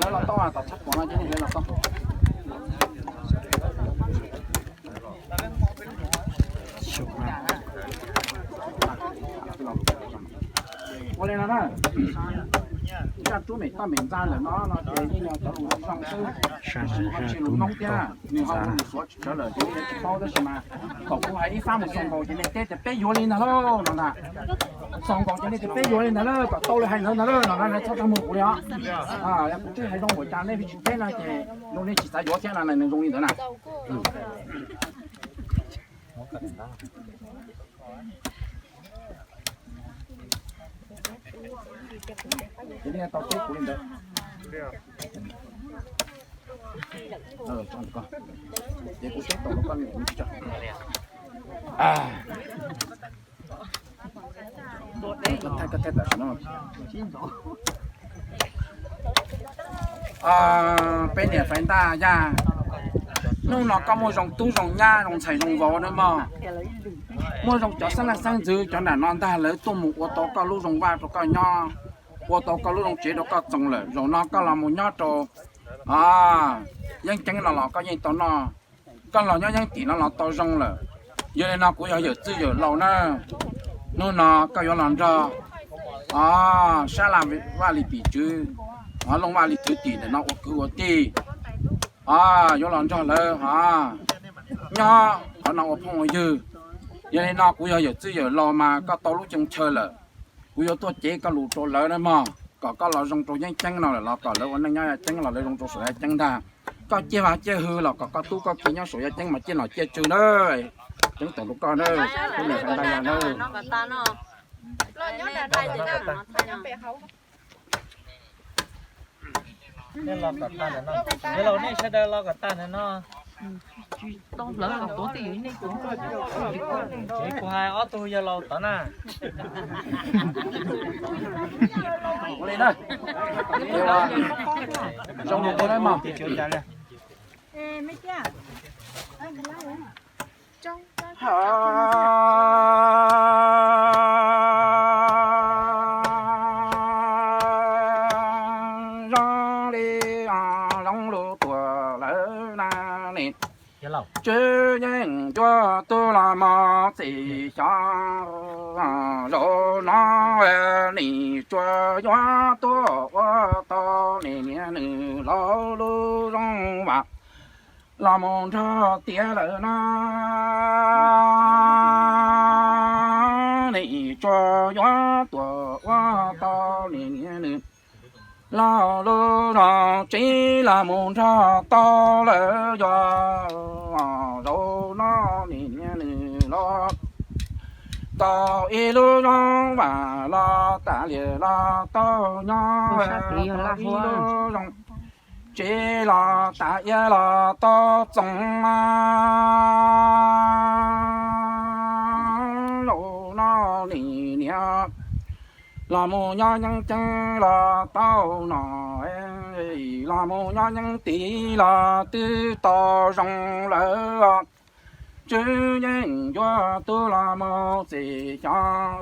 Lawv los tau, tom tshab puam no ces lawv los tau. Ua li no na, zaj rub mem toj mem ntxa ntawm no no ces yeej yog cov lus zoo xwb, tab sis ho tsis lus noob thiab, nws ho ua lus suav tsis tshawv lawm ces tsis paub, tab sis mas thaum kuv hais ib fab mus xaus nkaus ces nej teb tias peb yuav li ntag lauj no na. Xaus nkaus ces nej tias peb yuav li ntag lauj, kom tau li hais ntawd ntag lauj no na, txhob txaj muag kuv li os. Yog kuv twb hais zoo npaum cas nej tsis teb no ces zoo nej tsis xav yuav thiab no, nws zoo li ntawd na. Ces nej tau teb kuv li ntawd. Ces kuv teb tau rau koj niam tso. Peb niam Faiv Ntaj Yaj, hnub no koj muaj zoo tub zoo nyab zoo ntxhais zoo vauv na mog. Muaj zoo cov xeeb leej xeeb ntxwv cov nram no ntag lawv tuaj mus ua tau koj lub zoo vaj rau koj nyob, ua tau koj lub zoo tsev rau koj txoos lawm. Zaum no koj los mus nyob rau yeeb ceeb no los koj yeej tau noj, koj los nyob yeeb tim no los tau zoo lawm. Yog li no kuv yog yawm txwj yawm laus na, hnub no koj yuav los nrog sab laj Vaj Lis tim tswv, Looj Vaj Lis thwv tim ntawm no ua kwv ua tij, yuav los nrog lawv nyob qhov no ua phooj ua ywg. Yog li no kuv yog yawm txwj yawm laus mas koj tau lub coo chaw lawm, kuv yuav tuaj cev koj lus rau lawv na mog, kom koj los zoo rau yeeb ceeb no lawm los kom lawv ua neej nyob yaj ceeb los lawv zoo rau saum yaj ceeb ntag. Koj ciaj vaj ciaj hwj los kom koj tub koj ki nyob saum yaj ceeb mas ciaj nom ciaj tswv na. Ceeb toom rau koj na, tub niam Faiv Ntaj Yaj na. Yog laus kom tag ntawm no, yog laus nej sawv daws los kom tag ntawm no. Tsis tau hlawv los tuav twj ywm nej kuv, kuv hais ob tug yog laus tod na. Zoo mus ua na mog. Zoo li zoo lub tuaj lawm na ne. Tswv yeej cuab tub los mog txiv xyov, zaum no nim tsuas yuav tuaj ua tau nim niam nws laus lub zoo vam los mus nrog tiav lawm na. Nim tsuas yuav tuaj ua tau nim niam nws laus lub zoo tsev los mus nrog tau lawm yog zaum no nim niam nws los tau ib lub zoo vam los tas liam los tau nyob, ib lub zoo tsev los tas iab los tau txoos mas. Zaum no nim niam los mus nyob yeeb ceeb los tau no, los mus nyob yeeb tim los twb tau zoo lawm. Tswv yeej yuav tub los mog txiv xyov,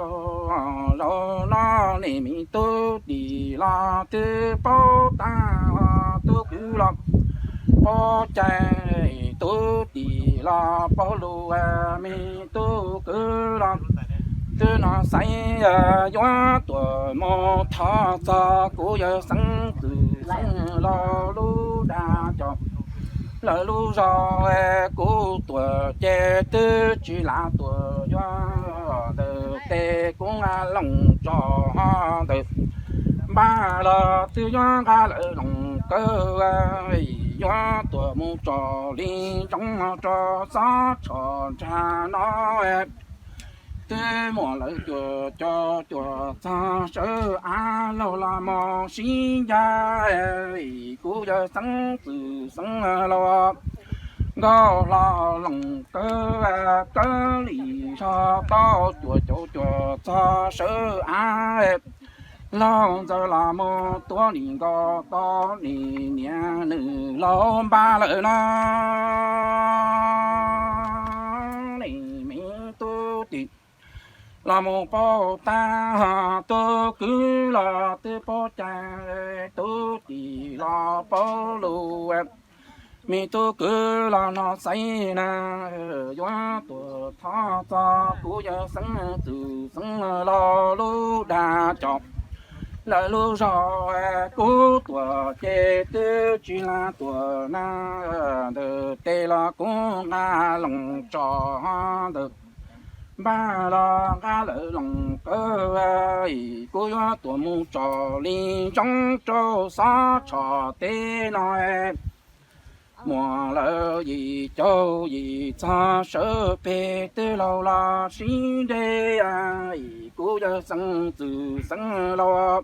zaum no nim me tub tim los twb paub tag, tub kwv los paub cai, tub tim los paub lus, me tub kwv los twb no xaiv yuav tuaj mus thov txog kuv yawg xeeb txwm xeeb laus lub dag cov lawv lub zog. Kuv tuaj ces twb tsis lam tuaj yuav ntawm tes kuv nqa loos tso ntawm npab los twb yuav nqa lawm loos kawg, yuav tuaj mus tso li ntsoov rau txhob tsho ntsag no. Twb muaj lawv cuam cov cuam txog sawv av laug los mog sib ncaj, kuv yawg xeeb txwm xeeb laus nkauj hlo loos kawg, kawg li zog tau cuam cov cuam txog sawv av. Laug ntxawg los mus tuav nim nkaus tau nim niam nws laus npab lawm no. Nim me tub tim los mus paub tab, tub kwv los twb paub cai, tub tij los paub lus, me tub kwv los no xaiv na, yuav tuam thov txog kuv yawg xeeb txwm xeeb los lub dag cov lawv lub zog, kuv tuam ces twb tsis laj tuam na, ntawm tes los kuv nqa loos tso, ntawm npab los nqa lawm loos qawv, kuv yuav tuam mus tso li ntsoov rau xov tshom teb no. Muam lawv yim caug yim txog sawv pem twb laus los sib nreg, kuv yawg xeeb txwm xeeb laus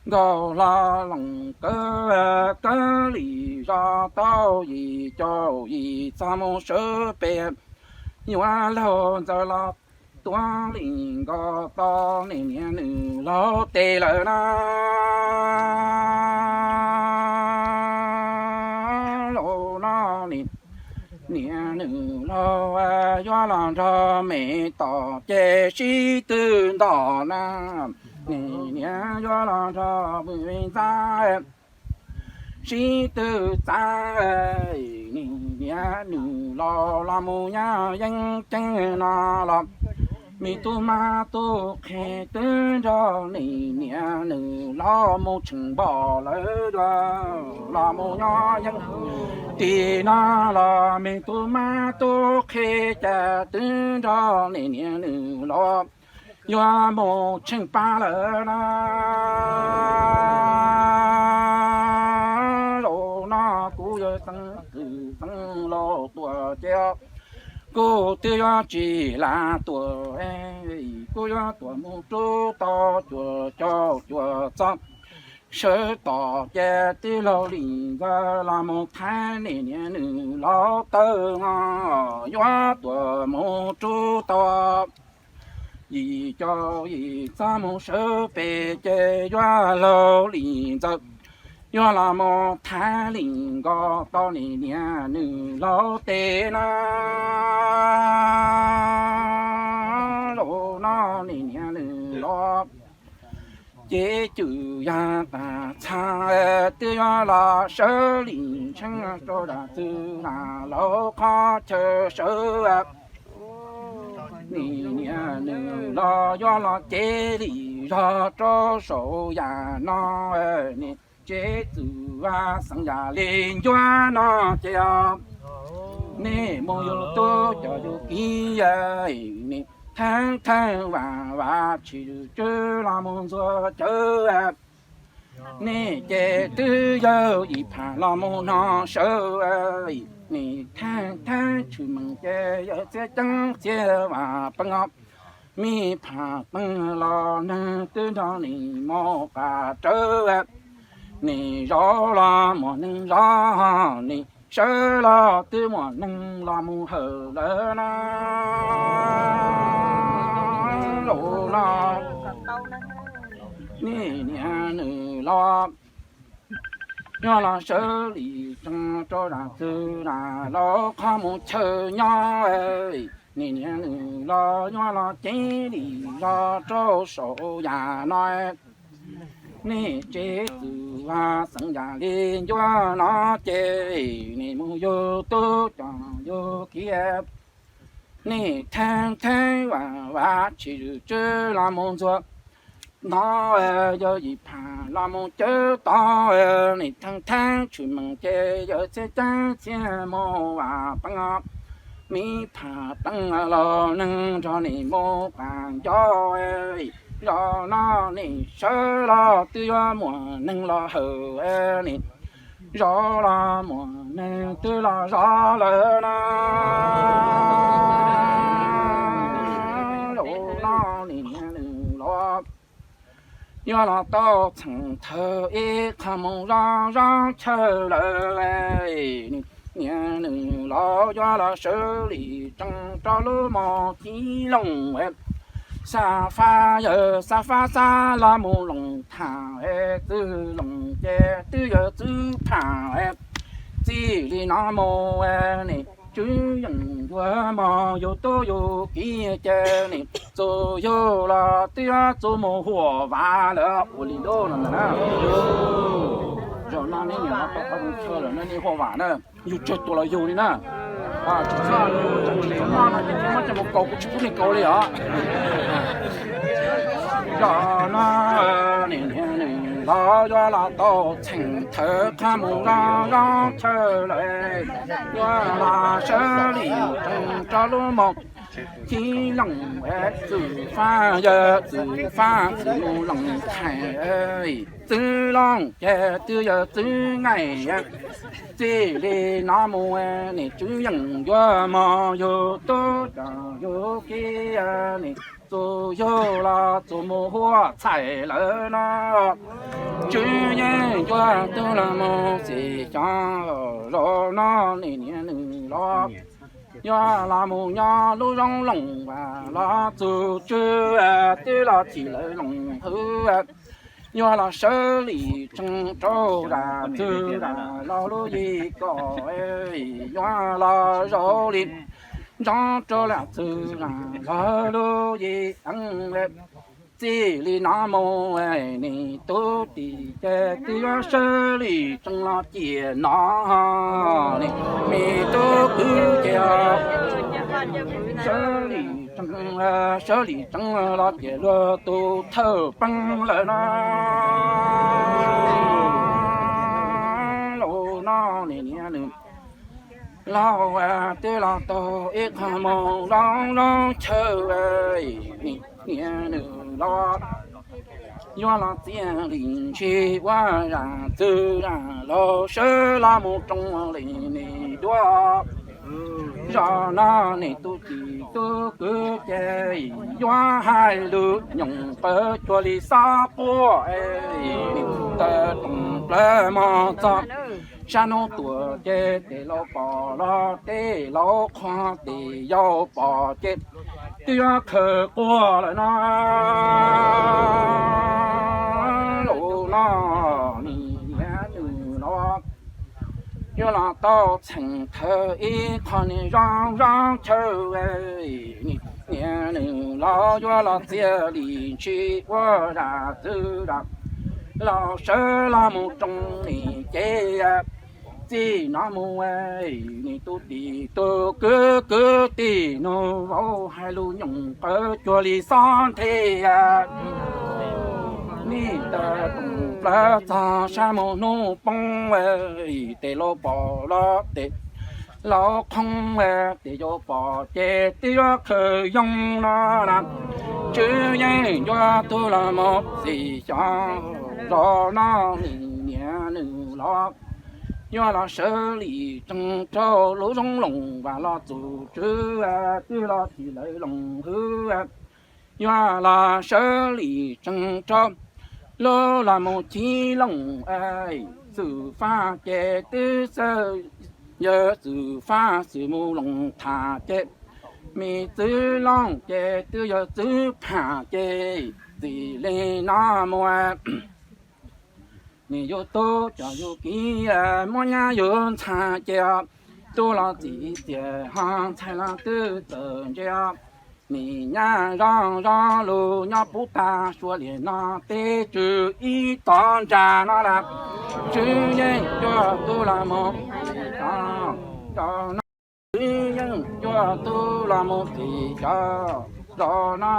nkaus los loos kawg, kawg li zog tau yim caum yim txog mus sawv pem, yuav laug ntxawm los tuav li nkaus tau niam niam nws laus tes lawm na. Laus no niam niam nws laus yuav los nrog me tom ces sib tw ntog na, niam niam yuav los nrog me ntxhais sib tw txav, niam niam nws laus los mus nyob yeeb ceeb no los, me tub mab tub qhe twb nrog niam niam nws laus mus tshee npom lawm, los mus nyob yeeb tim no los me tub mab tub qhe cas twb nrog niam niam nws laus yuav mus tsheej pab lawm na. Zaum no kuv yawg xeeb txwm xeeb laus tuam ces kuv twb yuav tsis laj tuam, kuv yuav tuam mus rub tau cuam caum cuam txog sawv tom ces twb laug li ntxawm los mus thaiv niam niam nws laus taw no, yuav tuam mus rub tau yim caum yim txog mus sawv pem ces yuav laug li ntxawm yuav los mus thaiv li nkaus tau niam niam nws laus tes na. Zaum no niam niam nws laus ces cwm yag tas txha, twb yuav los sawv li tsheej rau zam txwv zam laus qhov chaw sawv. Niam niam nws los yuav los cev li zog rau saum yam no, niam tsev txwm xeev yam li ncuab no ces nej mus yug tub cov yug kiv, nej theej theej vam vam tshwm tswb los mus ntxuav cawv. Nej ces twb yawg ib pham los mus no sawv, nej theej theej tshwm meem ces yawg txiav ceeb txiav vam peeb os. Me pham peeb los neeg twb nrog nej mus qas rawv, nej zov los muaj neeg zov, nej sawv los twb muaj neeg los mus hawm lawm na. Zaum no niam niam nws los yuav los sawv li tsees rau zam txwv zam laus qhov mus chaw nyob, niam niam nws los yuav los cev li zog rau saum yam no. Nej tsev txwm xeev yam li ncuab no ces nej mus yug tub cov yug kiv, nej theej theej vam vam tshwm tswb los mus ntxuav no, yawg ib pham los mus cawv tod, nej theej theej tshwm meem ces yawg txiav ceeb txiav mus vam peeb os. Me pham peeb los neeg nrog nej mus qas ncauj, zaum no nej sawv los twb yuav muaj neeg los hawm, nej zov los muaj neeg twb los zov lawm na. Zaum no niam niam nws los yuav los tau txheem thawj ib qho mus zov zov chaw lawm, niam nws los yuav los sawv li tsees rau lub mos chiv looj, xab fab yawg xab fab xab los mus loos tham, txwj loos ces twb yawg txwj tham, txij li no mus nej Tswv yeej yuav mog yug tub yug kiv ces nim txug yug los twb yuav txug mus huam vam lawm ua li lub no ntag na. Zaum no nej niam los tau qhov zoo chaw lawm no nej huam vam na, yug tsawg tus los yug li na. Tsis txhob, tsis txhob mob no ces tsis mob coj mus kaus kuv tsis pub nej kaus li os. Zaum no niam niam nws los yuav los tau txheem thawv qhov mus zoo zoo chaw lawm, yuav los sawv lim tsees rau lub moos chiv loos. Txwm Fab yog Txwm Fab txwm mus loos thaiv, Txwv Loos ces twb yog Txwv Ngaij. Txij li no mus nim tswv yeej yuav mog yug tub coj yug kiv, nim txug yug los txug mus huam txhais lawm no. Tswv yeej yuav tub los mus xim xyov, zaum no nim niam nws los yuav los mus nyob lub zos Loos Vas los txug tswv, twb los chim lawv loos hwv, yuav los sawv lim tsees rau zam txwv zam laug lub yim kom, yuav los zaum li ntsoov rau lam txwv zam laug lub yim eeb. Txij li no mus nim tub tim ces twb yuav sawv lim tsees los ciam no, nim me tub kwv ces sawv lim tsees, sawv lim tsees los ciam luag tus thawj peeb lawm no. Laus no nim niam nws laus twb los tau ib qho mus zoo zoo chaw, nim niam nws los yuav los txiav lim ntshis ua zam txwv zam laug sawv los mus roos li nim duab. Zaum no nim tub tim tub kwv ces yuav hais lus nyoos qawv cuag li xob quaj, nim tawg roos plawv mog txog sab hnub tuaj ces tes laus pom los tes laus qhuas, tes yau pom ces twb yuav khaws quaj lawm no. Laus no nim niam nws los yuav los tau txheem thawv ib qho nim zoo zoo chaw, nim niam nws los yuav los txiav lim ntshis ua zam txwv zam laug sawv los mus roos lim ces txij no mus nim tub tim tub kwv kwv tij nus vauv hais lus nyoos qawv cuag li xob nthe. Nim tawg roos plawv txog sab mus hnub poob, tes laus pom los tes laus qhoob, tes yau pom ces twb yuav khaws yoo no na. Tswv yeej yuav tub los mus xim xyov, zaum no nim niam nws los yuav los sawv lim tsees rau lub zos Loos Vas los txug tswv, twb los chim lawv loos hwv, yuav los sawv lim tsees rau lub los mus chiv loos. Txwm Fab ces twb xwb yog Txwm Fab xwm mus loos tham ces, me Txwv Loos ces twb yog Txwv Pham ces, txij li no mus nim yug tub coj yug kiv, muab nyab yug ntxhais ces tub los txim txiaj ho ntxhais los twb txawj ntse. Nim nyab zoo zoo lug nyob puv tag suav liam no teb tswv ib tog ntsa no las. Tswv yeej cuag tub los mus, zaum no Tswv yeej cuag tub los mus tim cov zos no.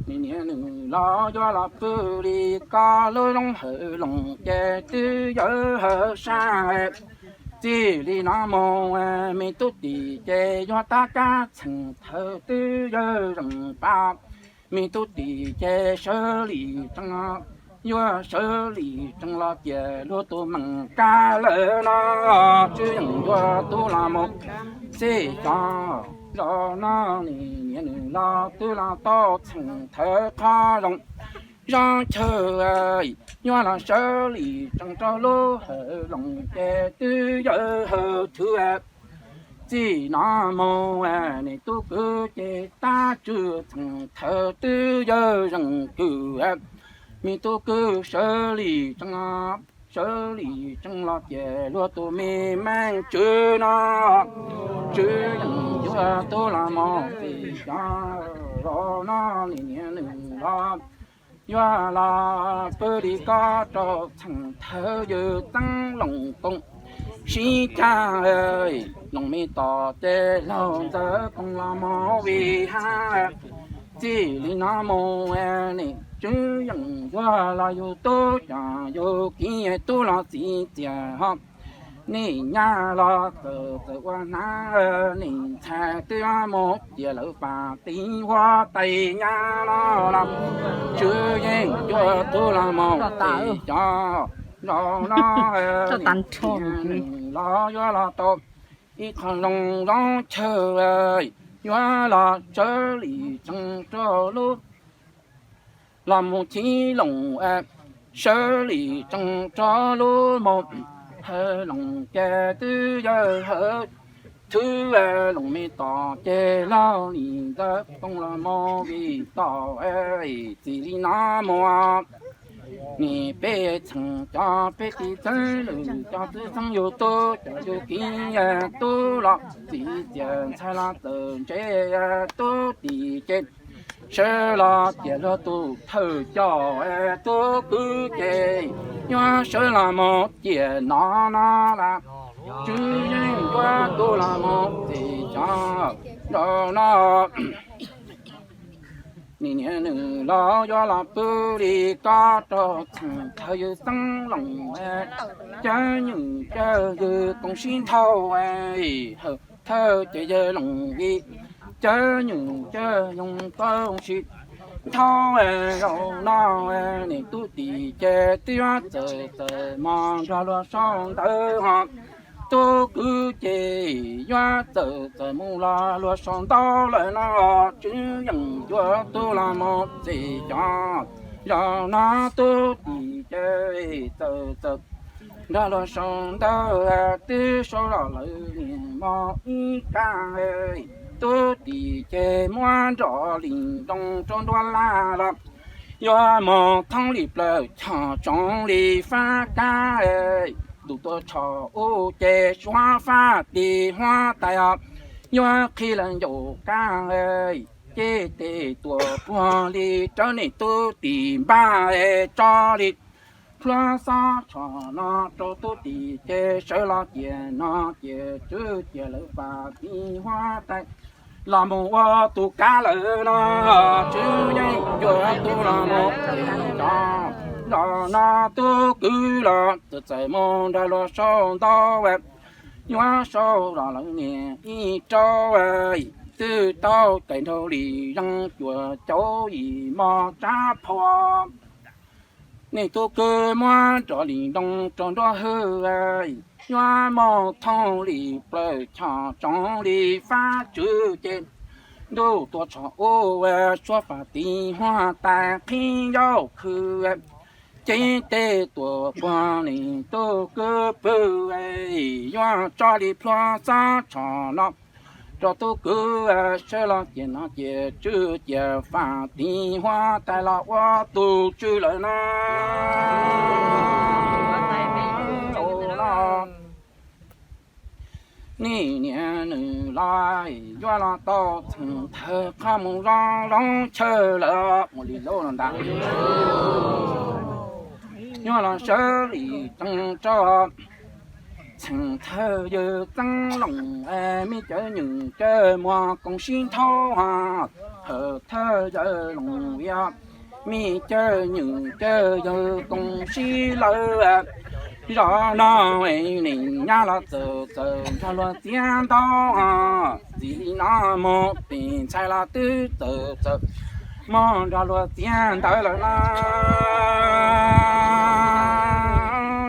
Nim niam nws los yuav los pw li koj lub zos Hawm Loos ces twb yawg Hawm Sab. Txij li no mus me tub tim ces yuav tab kab txheem thawv twb yawg Zeem Pab. Me tub tim ces sawv lim tsees, yuav sawv lim tsees los ciam luag tus meem kab lawm no. Tswv yeej yuav tub los mus xij xyov, zaum no nim niam nws los twb los tau txheem thawv qhov zoo zoo chaw, yuav los sawv lim tsees rau lub Hawm Loos ces twb yawg Hawm Thwv. Txij no mus nim tub kwv ces tab tswv txheem thawv twb yawg Zeem Kwm. Me tub kwv sawv lim tsees, sawv li tsees los ces luag tus me meej tswv no, tswv yeej yuav tub los mus txim cov zaum no li niag nws los yuav los pw li kob rau txheem thawj yws txeeb loos koom sib cag loos me tos ces laug ntxawm koom los mus vim hab txij li no mus nim tswv yeej yuav los yug tub cov yug kiv tub los txiv txias ho nim nyab los txawm txawm ua hnav nim ntxhais twb mus cia lawv pas tiv huab tais nyab no los tswv yeej yuav tub los mus tes cov zaum no los yuav los tau ib qho zoo zoo chaw yuav los sawv li tsees rau lub los mus chiv loos sawv li tsees rau lub mus hawv loos ces twb yawg hawv thwb loos me tos ces laug li ntawd koom los mus vim tos txij li no mus nim peb txheem cov peb tiv txeeb lwm cov txwv txheeb yug tub cov yug kiv tub los txiv txias ntxhais los txawm ntse tub tim ces sawv los cia luag tus thawj coj tub kwv ces yuav sawv los mus ciam no no las tswv yeej yuav tub los mus txim cov zaum no nim niag nws los yuav los pw li kob rau txheem thawj yws txeeb loos cawv nywm cawv yws koom sib nthau hawm thawj ces yawg loos li cawv nywm cawv yoog koom sib nthau zaum no nim tub tim ces twb yuav txawm txawm mos nrog luag sau ntawv ho tub kwv ces yuav txawm txawm mus los luag sau ntau lawm no tswv yeej yuav tub los mus txim cov zaum no tub tim ces txawm txawm nrog luag sau ntawv twb sau los lawm nim mos ib kab tub tim ces muab nroj li nroo rau nruab laj los yuav mus thoob li plaws choj tsoov li fab kab ntuj tuaj tsho ub ces suav faj ti huab tais os yuav qhib lawv ncaus kab ces tej tuam puag li rawv niam tub tim npaj tso li plhuav xob tsho no rau tub tim ces sawv los cia no ces tswv cia lawv pas ti huab tais los mus ua tus kab lawm no tswv yeej yuav tub los mus txim cov zaum no tub kwv los txawm txawm mus nrog luag sau ntau yuav sau los lawv niam ib rau twb tau cais nraug li yeej cuam cauv yim mos tsab phom nej tub kwv muab nroj li nroo rau nruab hwj yuav mus thoob li plaws choj tsoov li fab tswv ces ntuj tuaj tsho ub suav faj ti huab tais qhib yauj khw ces tej tuam puag li tub kwv pw yuav tso li plhuav xob tsho no rau tub kwv sawv los cia no ces tswv cia faj ti huab tais los ua tus tswv lawm na. Nej niam nws los yuav los tau txheem thawj qhov mus zoo zoo chaw lawm mus li lub no ntag. Yuav los sawv li tsees rau txheem thawj yawg txeeb loos me cawv nywm cawv muag koom sib nthau hawm thawj yawg loos vias me cawv nywm cawv yawg koom sib lawv zos no nim nyab los txawm txawm nrog luag txiav ntau txij li no mus pem ntxhais los twb txawm txawm mus nrog luag txiav ntawv lawm na.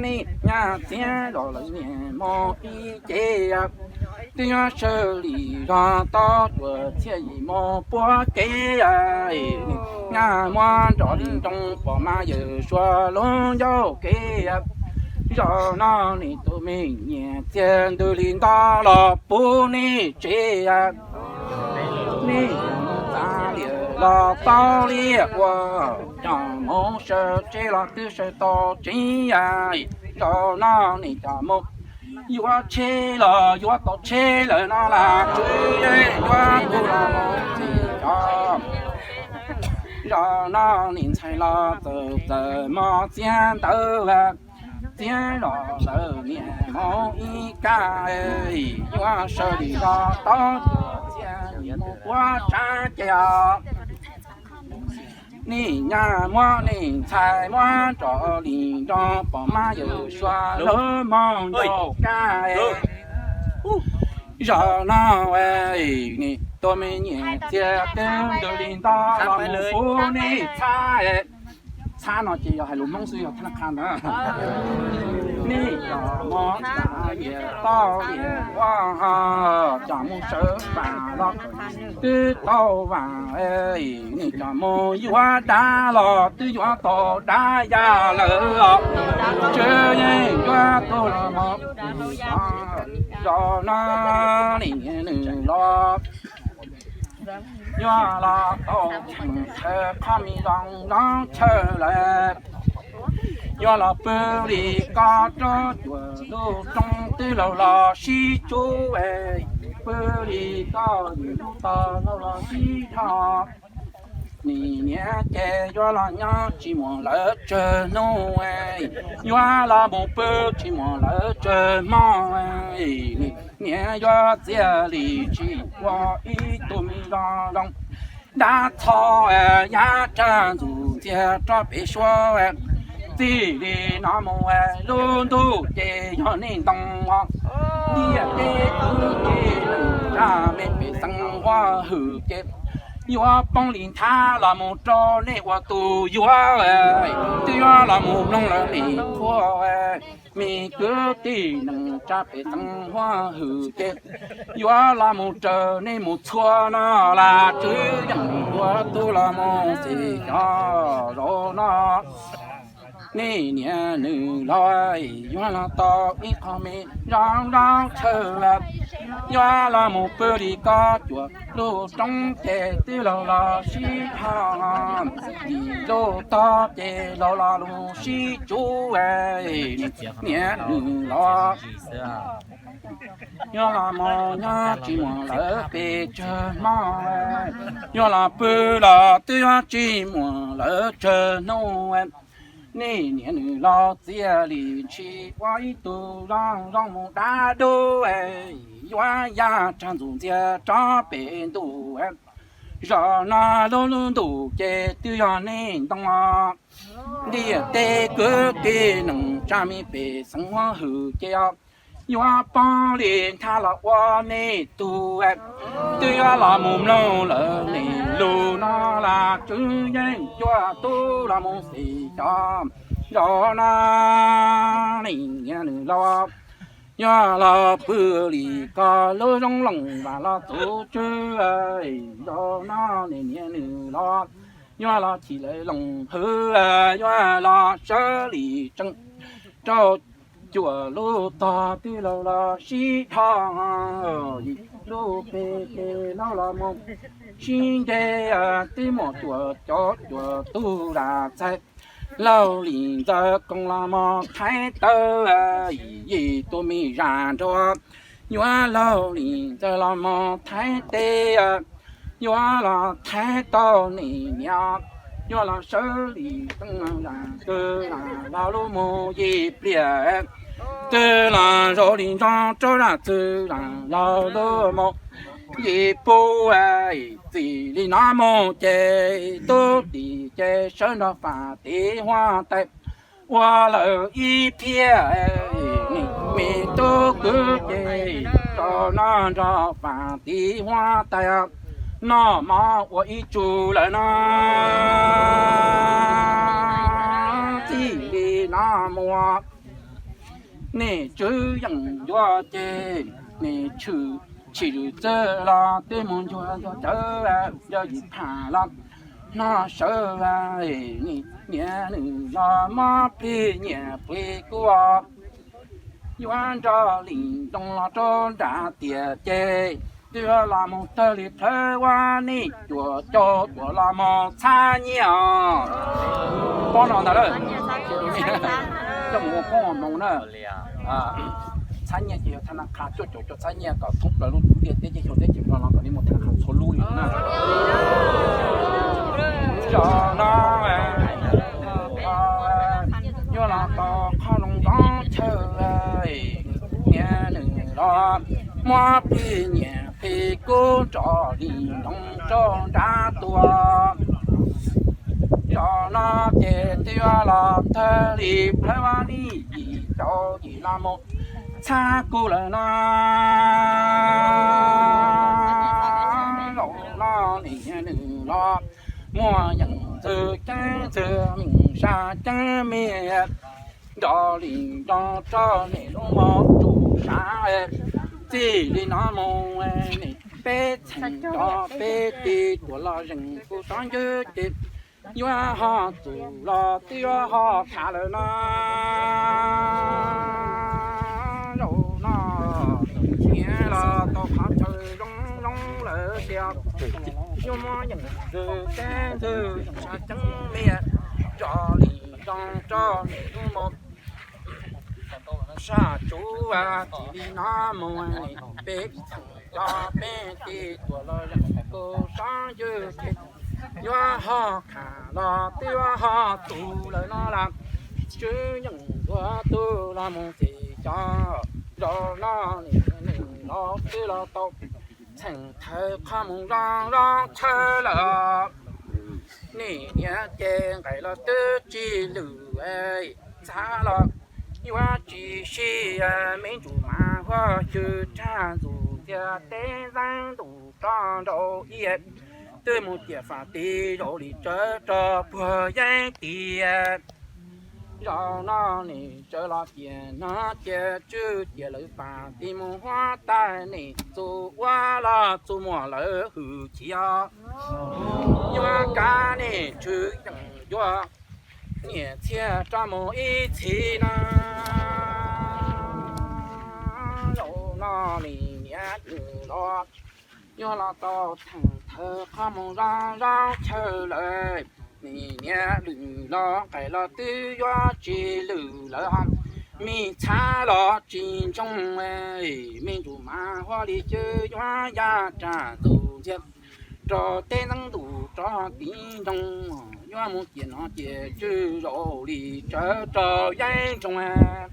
Nej nyab txiav zos lawv niam mus ib ce twb nyob sawv li zog tau cuaj txhiab yim mus puag kev nyab muab nroj li nroo pom mas yawm suav lub ncauj kev zos no nej tus me nyiam txiag ntws li nto los puv nej tsev nej txav liam los tau liam ua Mus sawv tsev los twb sawv tau tsev, zaum no nim coj mus yuav tsheb los yuav tau tsheb lawm no las, tswv yeej yuav tub los mus txiv cov. Zaum no nim ntxhais los txawm txawm mos txiab ntawd, txiab los lawm niam mus ib kab, yuav sawv li los tau txiab mus puab tsav ces os. Nim nyab muab nim ntxhais muab nrog li nrog pog mab yawm suav lub moog ntau kab. Zaum no nim tus me nyuam txiag twb ntws li nto los mus pub nim txhab. Txhab no ces yog hais lus Hmoob xwb yog thab qha ntawd. Nim coj mus txav liam toj liam ua ho, coj mus sawv vam los twb tau vam, nim coj mus yuav dab los twb yuav tau dab ya lawm os. Tswv yeej yuav tub los mus, zaum no nim nws los yuav los tau cheem chaw qhov me zoo zoo chaw lawm. Yuav los pw li ko rau cuam lub roob twb laug los sib tsub, pw li ko yim lub tog laug los sib dhos. Nim niam ces yuav los nyob tsis muaj lawv tsawg hnub, yuav los mus pw tsis muaj lawv tsawg hmo. Nim niam yuav txiav li tsis ua ib tug me zoo zoo, dab txho yav tsag ntxuj ntxiag rov pem suab. Txij li no mus lub ntuj ces yog nej ntoo os. Ntiaj teb kwv tij neej tsa me pej xeem huab hwm ces yuav poob li nthab los mus rau nej ua tus yuav. Twb yuav los mus mloog lawv li qhuab, me kwv tij neej tsa pej xeem huab hwm ces yuav los mus raws nej mus txhua no las, tswv yeej yuav tub los mus xim xyov zaum no. Nim niam nws los yuav los tau ib qho me zoo zoo chaw, yuav los mus pw li ko cuam lub roob ces twb laug los sib dhos. Yim lub tog ces laug los mus sib tsub, niam nws los yuav los mus nyob tsis muaj lawv pes tsawg hmo, yuav los pw los twb yuav tsis muaj lawv tsawg hnub. Nim niam nws los txiav li ntshis ua ib tug zoo zoo mus dab dub, yuav ya tsag ntxuj ntxiag rov pem ntuj. Zaum no lub lub ntuj ces twb yog nej ntoo. Ntiaj teb kwv tij neej tsa me pej xeem huab hwm ces yuav poob li nthab los ua nej tug, twb yuav los mus mloog lawv nej lus no las, tswv yeej yuav tub los mus xim xyov zaum no. Nim niam nws los yuav los pw li ko lub zoo looj vam los txuv tswv, zaum no nim niam nws los yuav los chim lawv looj hwv, yuav los sawv li tsees rau cuam lub tog twb laug los sib dhos. Yim lub pes ces laug los mus sib nce, twb muaj cuam cov cuam tug lam txais laug li ntxawg koos los mus thaiv taw. Yim tus me zaj nrog yuav laug li ntxawg los mus thaiv teb, yuav los thaiv tau nim niam, yuav los sawv li tsees zaj twg zaj laug lub mus yim pliag, twg los zoo li ntsoov rau zaj twg zaj laug lub mus yim pub. Txij li no mus ces tub tim ces sawv nrog fam tim huab tais ua lawm ib phiab. Me tub kwv ces zaum no nrog fam tim huab tais noj mov ua ib tsu lawm no. Txij li no mus nej tswv yeej yuav ces nej tshwm tshim zwm txwj los twb mus ncuag ncuag cawv, yog yim phaj los no sawv. Niam nws los mob plig nyiam plig kuj yuav nrog li ntoo los rau nram tiam ces Twb los mus tawg li plawv ua nij, cuam caug cuam los mus txhab nyiaj os. Pob no ntag lawm. Coj mus ua poob ua moo na. Txhab nyiaj ces yog thab nab qha cuaj caum cuaj txhab nyiaj kom thoob plaws lub ntiaj teb ces xyoo teb ces no los kom nej mus thab nab qha txhua lub li na. Zos no yuav los tau qhov zoo zoo chaw, niag nws los muab plig nyiam plig kub nrog li nroo rau nrab tua. Zos no ces twb yuav los tawg li plawv ua nij, yim caum yim los mus txhab kub lawm no. Zaum no niag nws los muaj yeej ntxwg ceeb ntxwg, me sab ceeb me, nrog li nroo rau niam lub moo tsum sab. Txij li no mus niam peb txheem rau peb ti tuam los zeem kuv tsob ncwb ces yuav ho txus los twb yuav ho khav lawm no. Zaum no niam los tau qhov chaw zoo zoo lawm tiag, yuav muab yeej ntxwg ceeb ntxwg, sab ceeb me, nrog li nroo rau niam lub moo sab tsuv. Txij li no mus peb txheem rau peb ti tuam los zeem kuv tsob ncwb ces yuav ho khav los twb yuav ho txus lawm no las. Tswv yeej ntuag tug los mus txim cov, zaum no niam nws los twb los tau txheem thawv qhov mus zoo zoo chaw lawm. Niam niam ces nqaim los twb tsis lwm, txhab los yuav tsis sib, me ntsuj mas huab xyw tshaj ntxuj ntxiag teb nteeb ntuj roj nraud ib, twb mus ciam fam tid zaum li tsawv rau puag yeeb tid. Zaum no nim tsawv los ciam no cia tswj ciam lawv fam tid mus huab tais, nim txus ua los txus muam lawv hwm chim os. Yuav kav nim tswv yeej yuav nyiam txhiaj rau mus ib txhis na. Zaum no nim niam nws los yuav los tau theem thawv qhov mus zoo zoo chaw lawm. Nim niam lwm los nqaim los twb yuav tsis lwm lawm hos, me txhab los tsis ntsoog, me ntsuj mas huab li cwb yuav ya ras tus ntxhiab rau teb nteeb ntuj rau tid nroog, yuav mus ciam no ciam tswj zaum li tsawv rau yeeb nroog.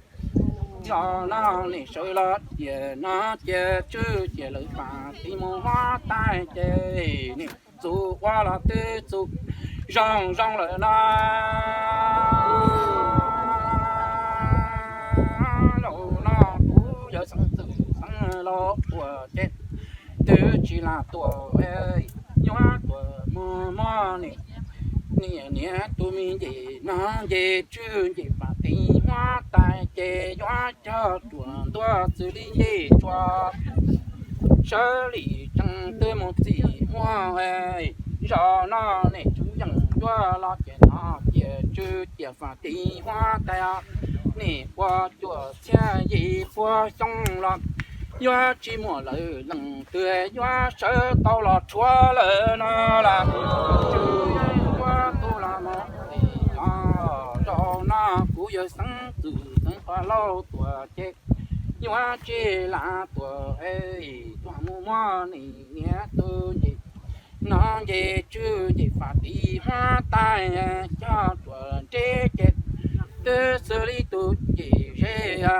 Zaum no nim sawv los ciam no cia tswj ciam lawv fam tid mus huab tais ces nim txus ua los twb txus zoo zoo lawm no. Zaum no kuv yawg xeeb txwm xeeb laus tuam ces twb tsis lam tuam, yuav tuam mus muab nim niam niam tus me nce no nce tswj nce fam tid huab tais ces yuav cog ruam ntuag xws li nce tsua. Sawv li tsees twb mus txim muag, zaum no nim tswv yeej yuav los ciam no ciam tswj ciam fam tid huab tais, nim ua cuaj txhiab yim pua xyoo los yuav tsis muaj lawv leej twg yuav sawv tau los rhuav lawm no las. Tswv yeej yuav tu los mus txim os. Zaum no kuv yawg xeeb txwm xeeb pog laus tuam ces yuav tsis lam tuam, tuam mus muab nim niam tus nce no nce tswj nce fam tid huab tais, cog ruam nreb ces twb xws li tus nce ze.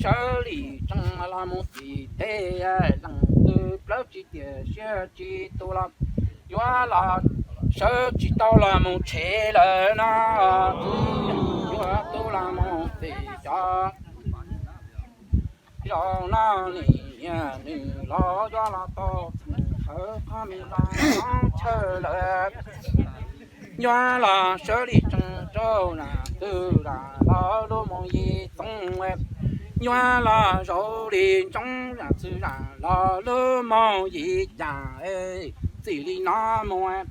Sawv li tsees los mus txim teb, leej twg plawv tsis tiam siab tsis tu los yuav los sawv tsis tau los mus tshev lawm no. Yuav tu los mus txim cov. Zaum no nim niam nws los yuav los tau txheem thawv qhov me los txoov chaw lawm. Yuav los sawv li tsees rau zam twg zam los lub moo yim txoov, yuav los zaum li ntsoov zam twg zam los lub moo yim cas. Txij li no mus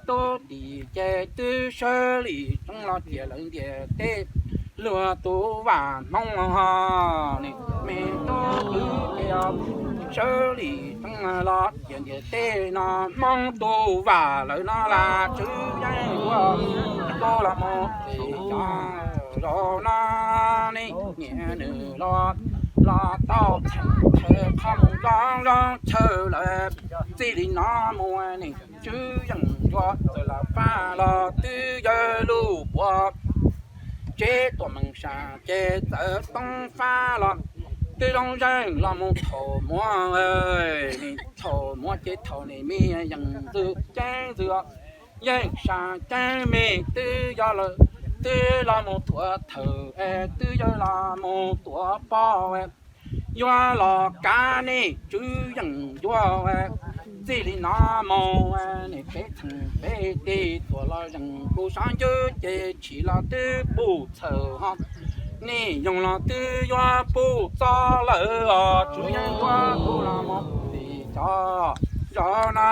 tub tim ces twb sawv li tsees los ciam lawv ntiaj teb luag tus vam Hmoob ho, nim me tub twv ces os. Sawv li tseeb los tias ntiaj teb no Hmoob tus vam lawm no las Tswv Yeej yuav tus los mus. Ces cov zaum no nej niam nws los, los tau txheem thawv qhov mus zoo zoo chaw lawm. Txij li no mus nej Tswv Yeej yuav txawm los faj los twb yawg lub puav tsev tuam mees sam ces txawv toob fab los twb zoo zeeg los mus thaum muaj, thaum muaj ces thaum nej me yeej ntxwg ceeb ntxwg, yeej sam ceeb me twb yog lawm, twb los mus tuav thawm es twb yawg los mus tuav poj es yuav los kav nej Tswv Yeej yuav. Txij li no mus nej peb txheem peb tij tuam los zeeg kuv sab ncwb ces tshis los twb puj txhawm ho, nej yoog los twb yuav puj txog lawm os Tswv Yeej yuav tus los mus. Ces cov zaum no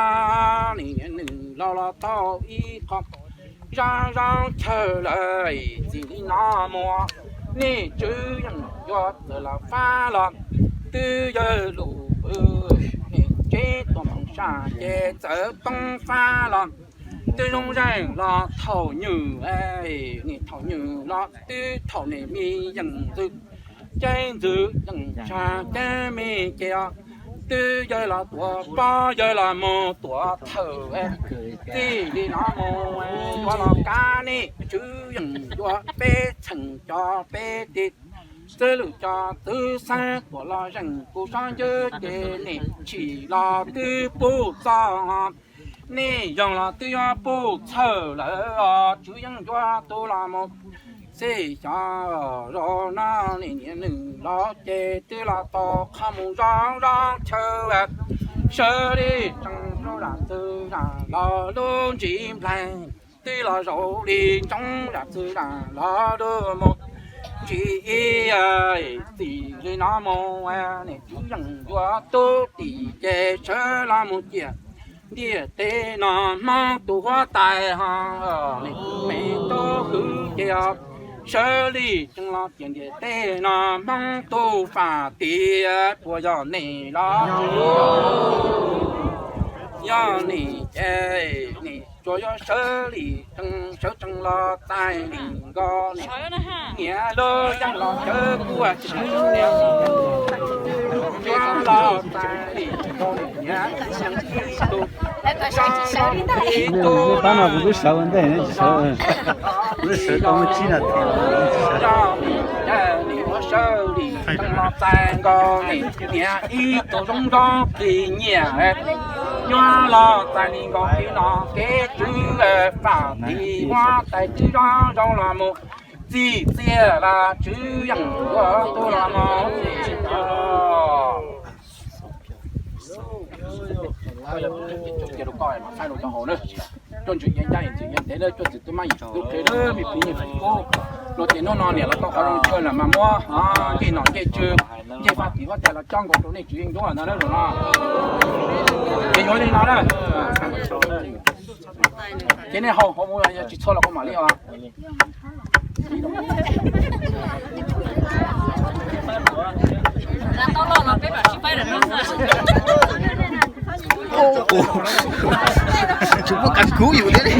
nej niam nws los, los tau ib qho zoo zoo chaw lawm. Txij li no mus nej Tswv Yeej yuav txawm los fab los twb yawg lub puav, nej tsev tuam mees sam ces txawv toob fab los twb zoo zeeg los thaum nywm, nej thaum nywm los twb thaum nej me yeej ntxwg ceeb ntxwg, yeej sam ceeb me ces twb yawg los tuav poj yawg los mus tuav thawm. Txij li no mus yuav los kav nej Tswv Yeej yuav, peb txheem cov peb tij txwj lwm cov tub xeeb tuam los zeeg kuv sab ncwb ces nej tshis los twb puj txog, nej yoog los twb yuav puj txhawm lawm os Tswv Yeej yuav tus los mus. Txij xyov zaum no nej niam nws los ces twb los tau qhov mus zoo zoo chaw, sawv li tseeb zam txwv zam los lub ntsis nplaig, twb los zaum li tseeb zam txwv zam los lub mus ntsis ib. Txij li no mus nej Tswv Yeej yuav tub tim ces sawv los mus ciam ntiaj teb no Hmoob tus huab tais ho, nej me tub kwv ces sawv li tseeb los ciam ntiaj teb no Hmoob tus fam tim, puas yog nej los? Yog nej ces nej tsuas yuav sawv li tseeb, sawv tseeb los txais li nkaus nej niam lub yeej los cawv kuaj tsis tau, yuav los txais li nkaus nej niam ib tug, ib tug no kuv twb sawv ua ntej ne, tsis sawv. Yog nej ces nej yuav sawv li tseeb los txais nkaus nej niam ib tug zoo zoo kis nyiam, yuav los txais li nkaus kis no kev tswv fam tim huab tais twb zoo zoo los mus txij txiaj los Tswv Yeej yuav tus los mus txij tau. Cuaj ntsis ia ncaj ntsis ia ntev, cuaj txiv tub mab yim tub qhe, me phooj ywg tub, luag tias hnub no niam los tau qhov zoo tsawg los mas muab ncej nom ncej tswv, ncej faj tim huab tais los cob nkaus rau nej Tswv Yeej yuav no na, zaum no. Ces yuav li no na. Ces nej haus haus mus, yog tsis txhua los kuv mam li os. Tsis muaj kas kuv yus thiab li.